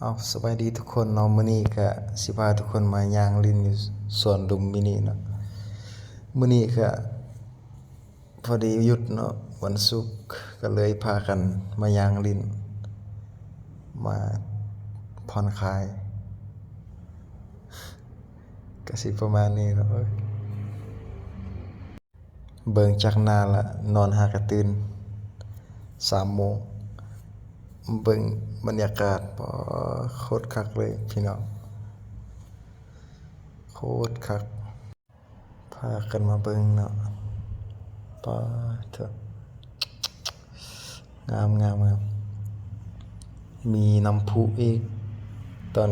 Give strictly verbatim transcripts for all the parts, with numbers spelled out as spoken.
เอา สบายดีทุกคนเนาะ มื้อนี้ก็สิพาทุกคนมาย่างเล่นอยู่สวนลุมมินิเนาะ มื้อนี้ก็พอดีหยุดเนาะ วันศุกร์ ก็เลยพากันมาย่างเล่น มาผ่อนคลาย ก็สิประมาณนี้เนาะ เบิ่งจากหน้าละ นอนหากะตื่น สามโมง เบิ่งบรรยากาศ ป๊า โคตรคักเลยพี่น้อง โคตรคัก พากันมาเบิ่งเนาะ ป๊าเถอะ งาม งาม งาม มีน้ำพุอีก ตอน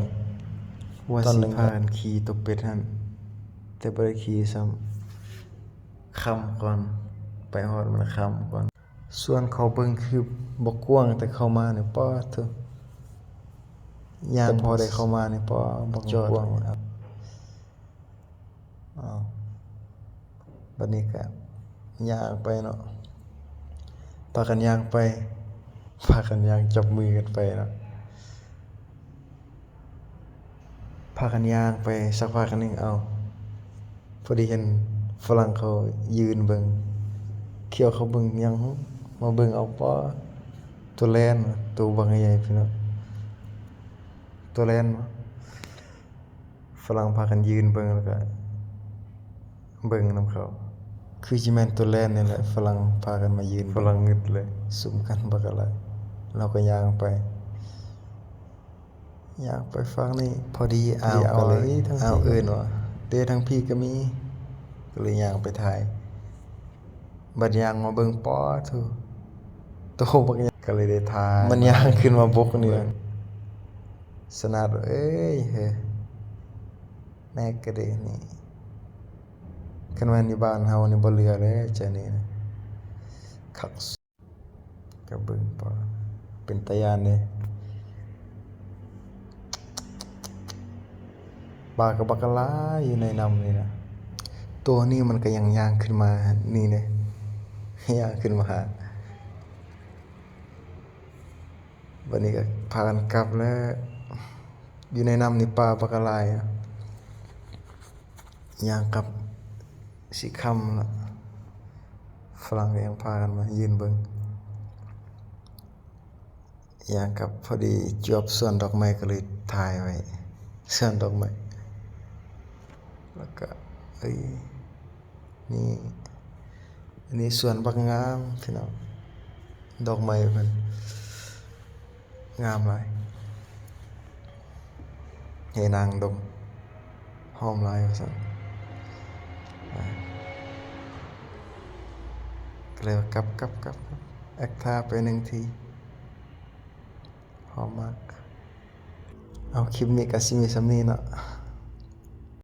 ว่า ตอน สิ หนึ่ง พากันขี่ตกเป็ดหั่น แต่บ่ได้ขี่ซ้ำ ค่ำก่อน ไปฮอดมันค่ำก่อน สวนเขาเบิ่งคือบ่กว้าง แต่เข้ามานี่ ป๊าเถอะ ย่าง แต่พอได้เข้ามานี่ ป๊า บัก จอด กว้าง อ้าว บัดนี้ก็ย่างไปเนาะ พากันย่างไป พากันย่างจับมือกันไปเนาะ พากันย่างไปสักพักหนึ่ง เอา พอดีเห็นฝรั่งเขายืนเบิ่ง เคี้ยวเขาเบิ่งหยัง มาเบิ่งเอา ป๊า ตัวแลน ตัวบักใหญ่พี่น้อง ตัวแลน ฝรั่งพากันยืนเบิ่ง แล้วก็เบิ่งนำเขา คือสิแม่นตัวแลนนี่แหละ ฝรั่งพากันมายืนเบิ่ง ฝรั่งงึดเลย ซุ่มกันบักอะไร เราก็ย่างไป ย่างไปฝั่งนี้ พอดี อ้าว พอดี อ้าว ก็เลย เอ้ย ทั้ง อ้าว สี่ เอิ้นว่า เด้ ทั้งพี่ก็มี ก็เลยย่างไปถ่าย บัดย่างมาเบิ่ง ป๊าโธ่ โตบักใหญ่ ก็เลยได้ถ่าย มันย่างขึ้นมาบกนี่ เบิ่ง สนาด เอ้ย เฮ้ย แม่กะเด้นี่ คันแม่นอยู่บ้านเฮานี่บ่เหลือเลย เจ้านี่นะ คักสุด ก็เบิ่ง ป๊า เป็นตาย่านเด้ ปลาก็บักหลายอยู่ในน้ำนี่นะ ตัวนี้มันก็ยังย่างขึ้นมานี่เด้ ย่างขึ้นมาหา บัดนี้ก็พากันกลับแล้ว อยู่ในน้ำนี่ปลาบักหลายอะ ย่างกลับ สิค่ำละ ฝรั่งก็ยังพากันมายืนเบิ่ง ย่างกลับพอดีจวบสวนดอกไม้ก็เลยถ่ายไว้ สวนดอกไม้ แล้วก็ เอ้ย นี่ อันนี้สวนบักงามพี่น้อง ดอกไม้เพิ่น งามหลาย ให้นางดม หอมหลายว่าซั่น อ่า ก็เลยว่ากลับ กลับ กลับ กลับ แอคท่าไปหนึ่งที หอมมาก เอา คลิปนี้ก็สิมีส่ำนี้เนาะ